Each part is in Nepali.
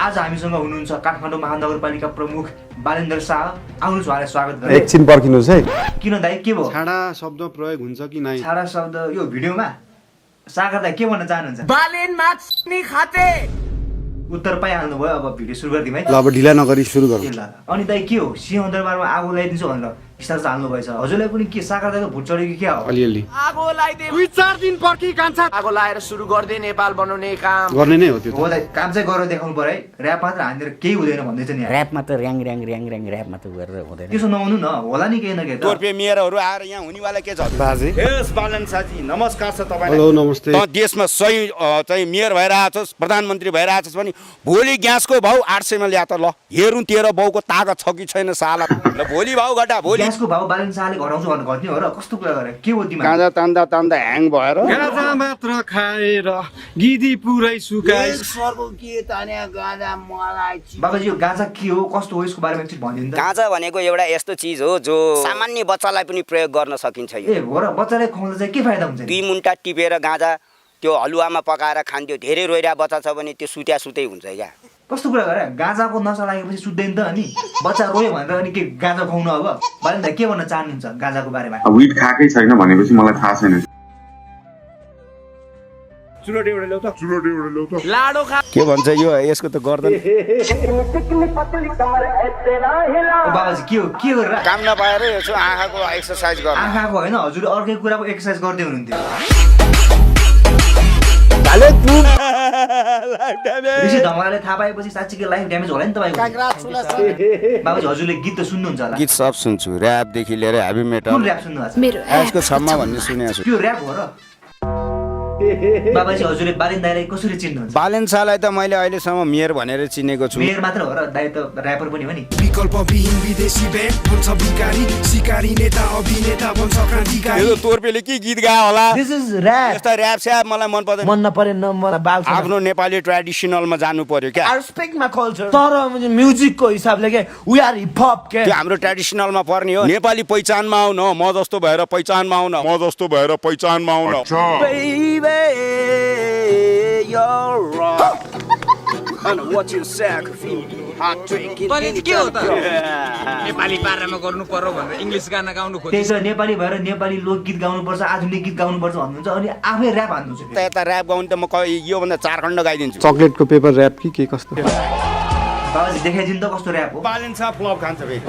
आज हामीसँग हुनुहुन्छ काठमाडौँ महानगरपालिका प्रमुख बालेन्द्र शाह। आउनुहोस् उहाँलाई स्वागत गरौँ। एकछिन पर्खिनुहोस् है। किन दाइ के भयो? छाडा शब्द प्रयोग हुन्छ कि नै? छाडा शब्द यो भिडियोमा सागर दाइ के भन्न चाहनुहुन्छ? बालेन माछ्नी खाते। उत्तर पाइहाल्नु भयो। अब भिडियो सुरु गरिदिउँ है। ल अब ढिला नगरी सुरु गरौँ। ल अनि दाइ के हो सिंहदरबारमा आगो लगाइदिन्छु भनेर स्टार हाल्नु भएछ। हजुरलाई पनि के सागर दाइको भुट चढ्यो कि क्या हो? अलिअलि आगो लगाइदे 2-4 दिन पर्खी कान्छा। आगो लगाएर सुरु गर्दै नेपाल बनाउने काम गर्ने नै हो त्यो। हो दाइ काम चाहिँ गरेर देखाउनु पर्यो है। ऱ्याप मात्र हानेर केही हुँदैन भन्दैछ नि। ऱ्यापमा त ऱ्याङ ऱ्याङ ऱ्याङ ऱ्याङ ऱ्यापमा त गरेर हुँदैन। त्यसो नहुनु न होला नि केही न केही त। तोर्पे मेयरहरू आएर यहाँ हुनेवाला के छ बाजे यस बालन साजी नमस्कार छ तपाईँलाई। हेलो नमस्ते। त देशमा सही चाहिँ मेयर भएर आछस् प्रधानमन्त्री भएर आछस् भने भोलि ग्यासको भाउ 800 मा ल्या त ल हेरौँ तेरो बाउको तागत छ कि छैन साला। ल भोलि भाउ घटा भोलि ग्यासको भाउ बालन शाहले घटाउँछु भनेर घट्ने हो र? कस्तो कुरा गरे? के हो दिमाग? गाँजा तान्दा तान्दा ह्याङ भएर गाजा मात्र खाएर गिदी पुरै सुकाइ। बाबाजी यो गाँजा के हो कस्तो हो यसको बारेमा एकछिन भनिदिनु त। गाँजा भनेको एउटा यस्तो चिज हो जो सामान्य बच्चालाई पनि प्रयोग गर्न सकिन्छ। यो ए हो र बच्चालाई खुवाउँदा चाहिँ के फाइदा हुन्छ? 2 मुन्टा टिपेर गाँजा त्यो हलुवामा पकाएर खान्थ्यो। धेरै रोइरा बच्चा छ भने त्यो सुत्या सुतै हुन्छ क्या। कस्तो कुरा गरे? गाँजाको नसा लागेपछि सुत्दैन त अनि बच्चा रोयो भनेर अनि के गाँजा खुवाउनु? अब बालन दाइ के भन्न चाहनुहुन्छ गाँजाको बारेमा? विट खाएकै छैन भनेपछि मलाई थाहा छैन। लाडो खा। के भन्छ यो यसको त गर्दैन बाबाजी के हो के गरेर? काम नपाएर यसो आँखाको एक्सर्साइज गर्न। आँखाको होइन हजुर अर्कै कुराको एक्सर्साइज गर्दै हुनुहुन्थ्यो। ऋषि धमालले थाहा पाएपछि साँच्चीकै लाइफ ड्यामेज होला नि तपाईँको। बाबाजी हजुरले गीत त सुन्नुहुन्छ होला? गीत सब सुन्छु ऱ्यापदेखि लिएर हेभी मेटल कुन ऱ्याप सुन्नु भएको छ? यसको छम्मा भन्ने सुनेको छु। त्यो ऱ्याप हो र? बाबाजी हजुरले बालेन दाइलाई कसरी चिन्नुहुन्छ? बालेन शाहलाई त मैले अहिलेसम्म मेयर भनेर चिनेको छु। मेयर मात्र हो र? दाइ त ऱ्यापर पनि हो नि। विकल्पविहीन विदेशी ब्यान्ड बन्छ भिखारी शिकारी नेता अभिनेता बन्छ क्रान्तिकारी। यो तोर्पेले के गीत गायो होला? This is rap. यस्ता ऱ्याप स्याप मलाई मन पर्दैन। मन नपरे न मलाई बाल छ। आफ्नो नेपाली ट्रेडिसनलमा जानु पर्यो क्या। I respect my culture. तर म्युजिकको हिसाबले के वी आर हिप हप के। त्यो हाम्रो ट्रेडिसनलमा पर्ने हो। नेपाली पहिचानमा आउन म जस्तो भएर पहिचानमा आउन म जस्तो भएर पहिचानमा आउन। नेपाली पारामा गर्नु पर्यो भनेर इङ्ग्लिस गाना गाउनु खोज्छ। त्यही त नेपाली भएर नेपाली लोकगीत गाउनुपर्छ आधुनिक गीत गाउनुपर्छ भन्नुहुन्छ अनि आफै ऱ्याप हान्नुहुन्छ। यता ऱ्याप गाउनु त म योभन्दा 4 खण्ड गाइदिन्छु। चकलेटको पेपर ऱ्याप कि के कस्तो? बाबाजी देखाइदिनु त कस्तो ऱ्याप हो? बालेन शाह फ्लप खान्छ फेरि।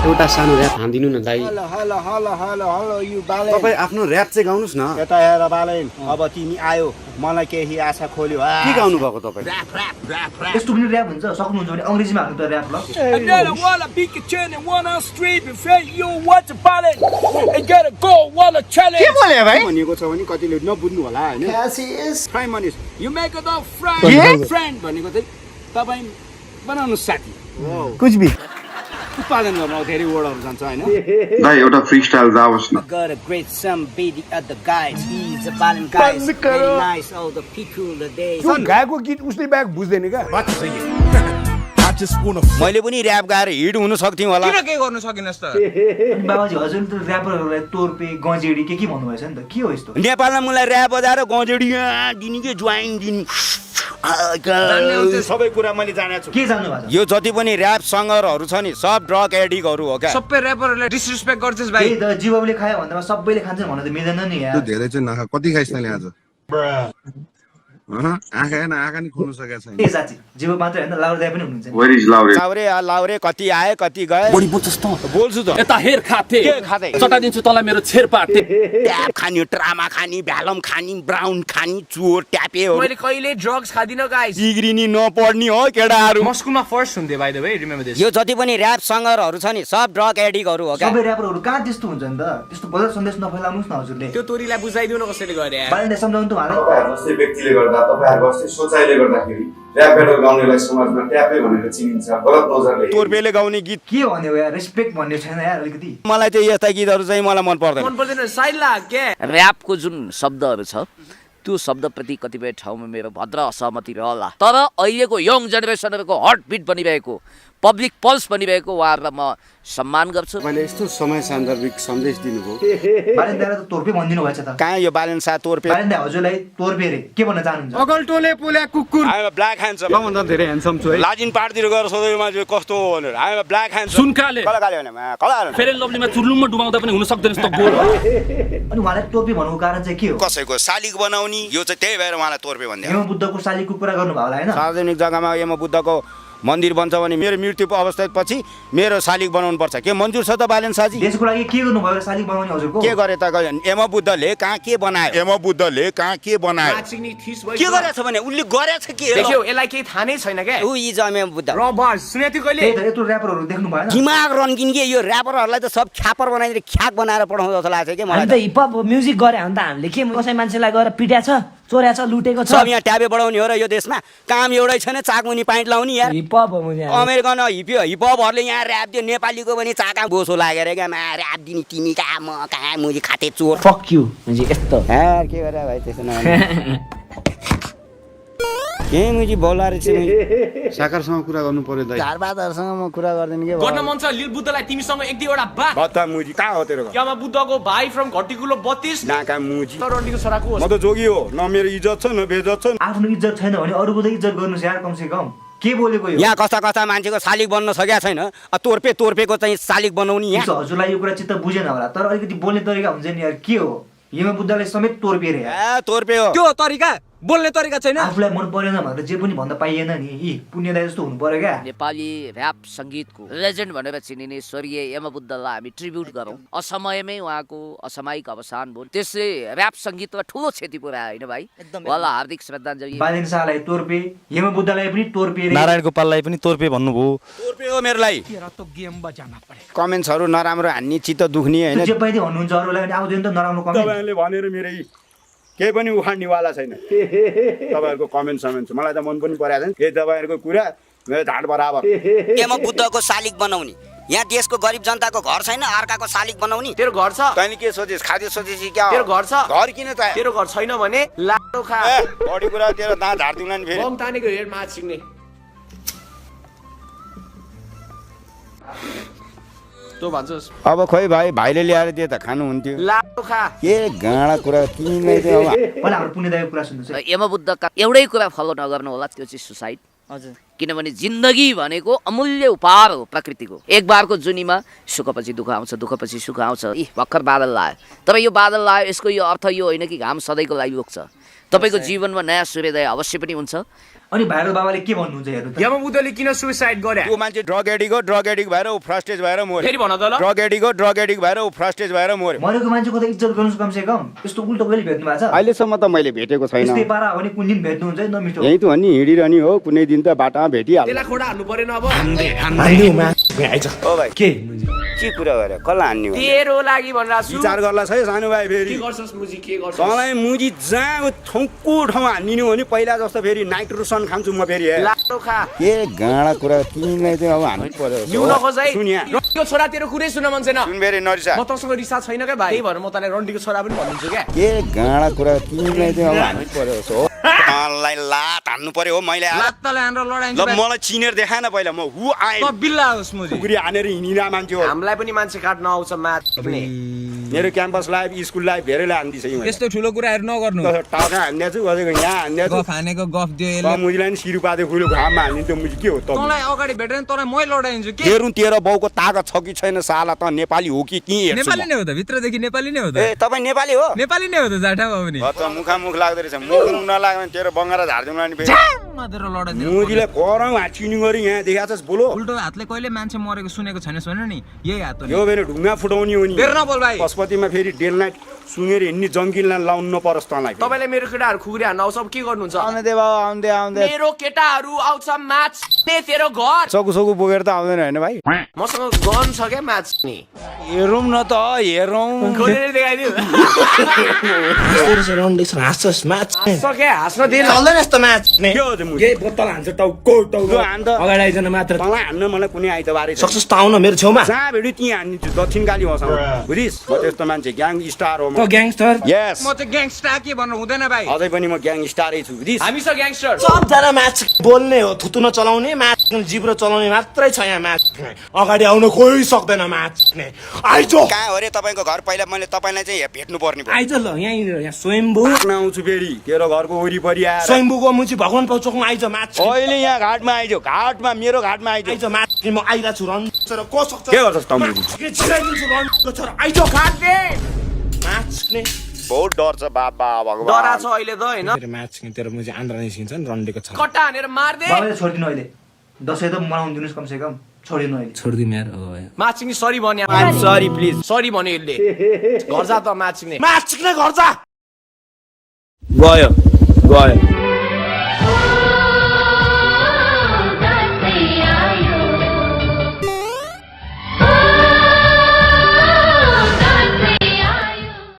एउटा सानो ऱ्याप हान्दिनु न दाइ। तपाईँ आफ्नो ऱ्याप चाहिँ गाउनुहोस् न। यता हेर बालेन अब तिमी आयो मलाई केही आशा खोल्यो। के गाउनु भएको तपाईँ? यस्तो पनि ऱ्याप हुन्छ? सक्नुहुन्छ भने अङ्ग्रेजीमा हाल्नु त ऱ्याप ल। के बोले भाइ? भनेको छ भने कतिले नबुझ्नु होला हैन। Prime minister you make a friend भनेको चाहिँ तपाईँ बनाउनु साथी। कुछ भी उत्पादन गर्न धेरै वर्डहरू जान्छ हैन। दाइ एउटा फ्रीस्टाइल जाओस् न। Got a great some be the other guys. He's a violent guy. Very nice all the people today. गाएको गीत उसले ब्याग बुझ्दैन क्या? मैले पनि ऱ्याप गाएर हिट हुन सक्थ्यौँ होला। किन के गर्नु सकिनस् त? अनि बाबाजी हजुरले त ऱ्यापरहरूलाई तोर्पे गजेडी के भन्नुभएछ नि त? के हो यस्तो? नेपालमा मलाई ऱ्याप बजाएर गजेडी दिने के ज्वाइन दिने सबै कुरा मैले जानेको छु। के जान्नु भएको छ? यो जति पनि ऱ्याप सङ्गरहरू छ नि सब ड्रग एडिक्टहरू हो क्या। सबै र्यापरहरूले डिसरेस्पेक्ट गर्छस् भाइ। त्यही त जीवले खायो भन्दामा सबैले खान्छन् भन्नु त मिल्दैन नि यार। धेरै चाहिँ नखा कति खाइस् तैँले आज? आँखा नि खुल्नु सकेको छैन। ए साँच्ची जीव मात्रै होइन लाउरे दाइ पनि हुनुहुन्छ नि। Where is Laure? लाउरे कति आए कति गए बडी बोल्छस् त? बोल्छु त। यता हेर खाते के खाँदै? चटाइदिन्छु तँलाई मेरो छेरपाटे। ट्याप खाने ट्रामा खाने भ्यालम खाने ब्राउन खाने चोर ट्यापे हो। मैले कहिले ड्रग्स खादिन गाइस। बिग्रिनी नपढ्ने हो केटाहरू। म स्कुलमा फर्स्ट हुन्थे by the way remember this. यो जति पनि ऱ्याप सङ्गरहरू छ नि सब ड्रग एडिक्टहरू हो क्या। सबै ऱ्यापरहरू कहाँ त्यस्तो हुन्छ नि त? त्यस्तो बजार सन्देश नफैलाउनुहोस् न हजुरले। त्यो तोरीलाई बुझाइदिउन कसैले गरे यार। बालेन दाइ सम्झाउनु त उहाँलाई। जस्तै व्यक्तिले गर्दा तपाईँहरूको जस्तै सोचाइले गर्दाखेरि ऱ्याप ब्याटल गाउनेलाई समाजमा ट्यापे भनेर चिनिन्छ गलत नजरले। तोर्पेले गाउने गीत के भन्यो यार? रेस्पेक्ट भन्ने छैन यार अलिकति। मलाई चाहिँ यस्ता गीतहरू चाहिँ मलाई मन पर्दैन। मन पर्दैन साइड ला के? ऱ्यापको जुन शब्दहरू छ त्यो शब्दप्रति कतिपय ठाउँमा मेरो भद्र असहमति रहला। तर अहिलेको यङ जेनेरेसनहरूको हर्ट बिट बनिरहेको पब्लिक पल्स बनिरहेको उहाँहरूलाई म सम्मान गर्छु। मैले यस्तो समय सान्दर्भिक सन्देश दिनुभयो बालेन दाइलाई त तोर्पे भनिदिनु भएछ त। कहाँ यो बालेन शाह तोर्पे बालेन दाइ हजुरलाई तोर्पे रे के भन्न चाहनुहुन्छ? अगल्टोले पोल्या कुकुर आइमा ब्ल्याक ह्यान्डसम भन्दा धेरै ह्यान्डसम छु है। लाजिन पार्टीतिर गएर सोध्यो मान्छे कस्तो हो भनेर आइमा ब्ल्याक ह्यान्डसम सुनकाले कलाकाले भने कला फेरि लभलीमा चुर्लुममा डुबाउँदा पनि हुन सक्दैन यस्तो गोल। अनि उहाँलाई तोर्पे भन्नुको कारण चाहिँ के हो? कसैको शालिग बनाउने यो चाहिँ त्यही भएर उहाँलाई तोर्पे भन्दै हेम बुद्धको शालिगको कुरा गर्नुभयो होला हैन? सार्वजनिक जग्गामा यम बुद्धको मन्दिर बन्छ भने मेरो मृत्यु अवस्थापछि मेरो शालिग बनाउनु पर्छ के मन्जुर छ त बालेन शाहजी? देशको लागि के गर्नुभयो शालिग बनाउने हजुरको? के गरे त यम बुद्धले कहाँ के बनायो के गरेछ भने उसले गरेछ के देखियो यसलाई केही थाहा नै छैन क्या। उ इज एम बुद्ध रबर सुने थियो कहिले? त्यही त यत्रो र्यापरहरू देख्नु भएन? दिमाग रन्किन के यो र्यापरहरूलाई त सब ख्यापर बनाइदिएर ख्याक बनाएर पठाउँछ जस्तो लाग्छ के मलाई हामी त हिपहप म्युजिक गरे हो नि त हामीले के कसै मान्छेलाई गएर पिट्या छ चोर्या छ लुटेको छ। सब यहाँ ट्याबे बढाउने हो र यो देशमा काम एउटै छैन चाकमुनि पाइन्ट लाउने यार हिपहप हो मुझे अमेरिकन हिपहपहरूले यहाँ ऱ्याप दियो नेपालीको पनि चाका बोसो लागेर क्या ऱ्याप दिने तिमी कहाँ म कहाँ मुजी खाते चोर फक यु मुझे यस्तो यार के गरे भाइ त्यसो के मुजी बोला रहेछ साकारसँग कुरा गर्नु पर्यो दाइ। झारबादहरूसँग म कुरा गर्दैन के गर्न मन छ लिल बुद्धलाई तिमीसँग एक दुईवटा बात। बत्ता मुजी कहाँ हो तेरो क्यामा बुद्धको भाइ फ्रम घटिकुलो 32 नाका मुजी रन्डीको छोराको म त जोगी हो न मेरो इज्जत छ न बेइज्जत छ आफ्नो इज्जत छैन भने अरूको त इज्जत गर्नुस् यार कमसे कम। के बोलेको यो? यहाँ कस्ता कस्ता मान्छेको शालिग बन्न सकेको छैन तोर्पेको चाहिँ शालिग बनाउने यहाँ हजुरलाई यो कुरा चित्त बुझेन होला तर अलिकति बोल्ने तरिका हुन्छ नि यार के हो? हेम बुद्धले समेत तोर्पे रे यार। तोर्पे हो त्यो तरिका बोल्ने तरिका छैन। आफूलाई मन परेन भनेर जे पनि भन्न पाइएन नि। यी पुण्यदाय जस्तो हुनु पर्यो क्या? नेपाली ऱ्याप सङ्गीतको लेजेन्ड भनेर चिनिने स्वर्गीय यमबुद्धलाई हामी ट्रिब्युट गरौँ। असमयमै उहाँको असामयिक अवसान भयो त्यसले ऱ्याप सङ्गीतमा ठुलो क्षति पुर्यायो होइन भाइ? उहाँलाई हार्दिक श्रद्धाञ्जली। बालेन शाहलाई तोर्पे हेम बुद्धलाई पनि तोर्पे रे नारायण गोपाललाई पनि तोर्पे भन्नुभयो। तोर्पे हो मेरोलाई कमेन्ट्सहरू नराम्रो हान्ने चित्त दुख्ने होइन जे पाइदे भन्नुहुन्छ अरूलाई पनि आउँदैन त नराम्रो कमेन्ट। तपाईँहरूले भनेर मेरो केही पनि उखाड्नेवाला छैन तपाईँहरूको कमेन्ट समेन्ट मलाई त मन पनि परेको छैन यही तपाईँहरूको कुरा मेरो ढाड बराबर म बुद्धको शालिग बनाउने यहाँ देशको गरिब जनताको घर छैन अर्काको शालिग बनाउने। तेरो घर छ तैँले के सोचेस् खाद्य सोचेपछि क्या तेरो घर छ घर किन चाहियो? तेरो घर छैन भने लाडो खा बढी कुरा तेरो दाँत झार्दिउँला नि फेरि बम तानेको हेड माछ सिक्ने। तँ भन्छस् अब खोइ भाइले ल्याएर दिए त खानु हुन्थ्यो लाडो खा के गाँडा कुरा तिमीलाई चाहिँ पहिला हाम्रो पुण्यदायको कुरा सुन्नुहोस् है। यमबुद्धका एउटै कुरा फलो नगर्नु होला त्यो चाहिँ सुसाइड। हजुर किनभने जिन्दगी भनेको अमूल्य उपहार हो प्रकृतिको। एक बारको जुनीमा सुखपछि दुःख आउँछ दुःखपछि सुख आउँछ। भर्खर बादल लायो तर यो बादल लायो यसको यो अर्थ यो होइन कि घाम सधैँको लागि रोक्छ। तपाईँको जीवनमा नयाँ सूर्योदय अवश्य पनि हुन्छ। अनि भाइरल बाबाले के भन्नुहुन्छ हेर्नु त? यम बुद्धले किन सुसाइड गरे? त्यो मान्छे ड्रग एडिक भएर ऊ फ्रस्टेज भएर मर्यो। फेरि भन त ल। ड्रग एडिक भएर ऊ फ्रस्टेज भएर मर्यो। मरेको मान्छेको त इज्जत गर्नुहोस् कमसे कम। यस्तो उल्टो कहिले भेट्नु भएको छ? अहिलेसम्म त मैले भेटेको छैन। यस्तै पारा हो भने कुन दिन भेट्नुहुन्छ है नमिठो? यही त हो नि हिँडिरहने हो कुनै दिन त बाटामा भेटिहाल्छ। त्यसलाई खोडा हाल्नु परेन अब। ओ भाइ के कुरा गरे कसलाई हान्ने हो? तेरो लागि भनेर विचार गर्ला छ है सानो भाइ फेरि। के गर्छस् मुजी के गर्छस्? तँलाई मुजी जहाँ ठाउँको ठाउँ हान्दिनु हो भने पहिला जस्तो फेरि नाइट्रोसन खान्छु म फेरि लाडो खा के गाँडा कुरा तिमीलाई चाहिँ अब हान्नु पर्यो। जिउ नखोज है। सुन यहाँ रन्डीको छोरा तेरो कुरै सुन्न मन छैन। सुन फेरि नरिसा म तसँग रिसा छैन क्या भाइ। त्यही भएर म तँलाई रन्डीको छोरा पनि भनिदिन्छु क्या। के गाँडा कुरा तिमीलाई चाहिँ अब हान्नु पर्यो। तँलाई लात हान्नु पर्यो हो मैले ल मलाई चिनेर देखाएन पहिला म हु आए बिल्ला होस् मुजी खुकुरी हानेर हिँडिरा मान्छे हो। हामीलाई पनि मान्छे काट्न आउँछ म्याच। मेरो क्याम्पस लाइफ स्कुल लाइफ धेरैले हान्दिछ यस्तो ठुलो कुराहरू नगर्नु। टाउका हान्दिएको छु अझै यहाँ हान्दिएको छु खानेको गफ दियो मुजीलाई नि सिरुपाते फुलो घाममा हानिदिन्थ्यो मुजी के हो त? तँलाई अगाडि भेटेर तँलाई मै लडाइदिन्छु के? तेरो बाउको तागत छ कि छैन साला त नेपाली हो कि हेर्छु नेपाली नै हो त भित्रदेखि नेपाली नै हो त। ए तपाईँ नेपाली हो? नेपाली नै हो त जाठा बाबु नि। मुखामुख लाग्दो रहेछ मुख नलाग्यो भने तेरो बङ्गारा झार्दिउँला नि फेरि। मुजीलाई करौँ हाचिनी गरी यहाँ देखाछस् बोलो। उल्टो हातले कहिले मान्छे मरेको सुनेको छैनस् भने नि यही हात हो। यो फेरि ढुङ्गा फुटाउने हो नि। फेरि नबोल भाइ। पशुपतिमा फेरि डेल नाइट सुँगेर हिँड्ने जङ्गिललाई लाउनु नपरोस् तँलाई। तपाईँले मेरो केटाहरू खुकुरी हान्न आउँछ अब के गर्नुहुन्छ? आउँदे बाबा आउँदे मेरो केटाहरू आउँछ म्याच तेरो घर। सकु बोकेर त आउँदैन होइन भाइ? मसँग गन छ क्या म्याच नि। हेरौँ न त हेरौँ। खोलेर देखाइदिउ। हाँस्छस् म्याच सक्यो हाँस्न दिएन। चल्दैन यस्तो म्याच के हो त्यो मुजी? यही बोतल हान्छ टाउको लु हान त। अगाडि आइजन मात्र तँलाई हान्न मलाई कुनै आइतबारै छैन। सक्सेस त आउन मेरो छेउमा। जहाँ भेट्यो त्यहीँ हानिदिन्छु दक्षिण काली भाषामा बुझिस्? म त्यस्तो मान्छे ग्याङ स्टार हो म। ग्याङस्टर यस म चाहिँ ग्याङस्टर के भन्नु हुँदैन भाइ। अझै पनि म ग्याङ स्टारै छु बुझिस्? हामी छ ग्याङस्टर। सबजना म्याच बोल्ने हो थुतु नचलाउने म्याच जिब्रो चलाउने मात्रै छ यहाँ म्याच अगाडि आउन कोही सक्दैन म्याच आइज कहाँ हो रे तपाईँको घर पहिला मैले तपाईँलाई चाहिँ भेट्नु पर्ने भयो आइज ल यहाँ स्वयम्भू आउँछु फेरि तेरो घरको वरिपरि आएर स्वयम्भूको मुची भगवान चोकमा आइज म्याच अहिले यहाँ घाटमा आइज घाटमा मेरो घाटमा आइज आइज म्याच म आइला छु रन को सक्छ के गर्छस् तँ के छिराइदिन्छु रन छोरा आइज घाटले म्याच ने बहुत डर छ बाबा भगवान डरा छ अहिले त हैन तेरो म्याच तेरो मुची आन्द्रा निस्किन्छ नि रन्डेको छ कट्टा हानेर मार्दे बाबाले छोडिदिनु अहिले दसैँ त मनाउनु दिनुहोस् कमसेकम छोडिदिनु अहिले छोड्दिम यार माछिङ सरी भन्यो I am sorry please sorry भन्यो यसले घर जा त माछिङ म्याच ने घर जा गयो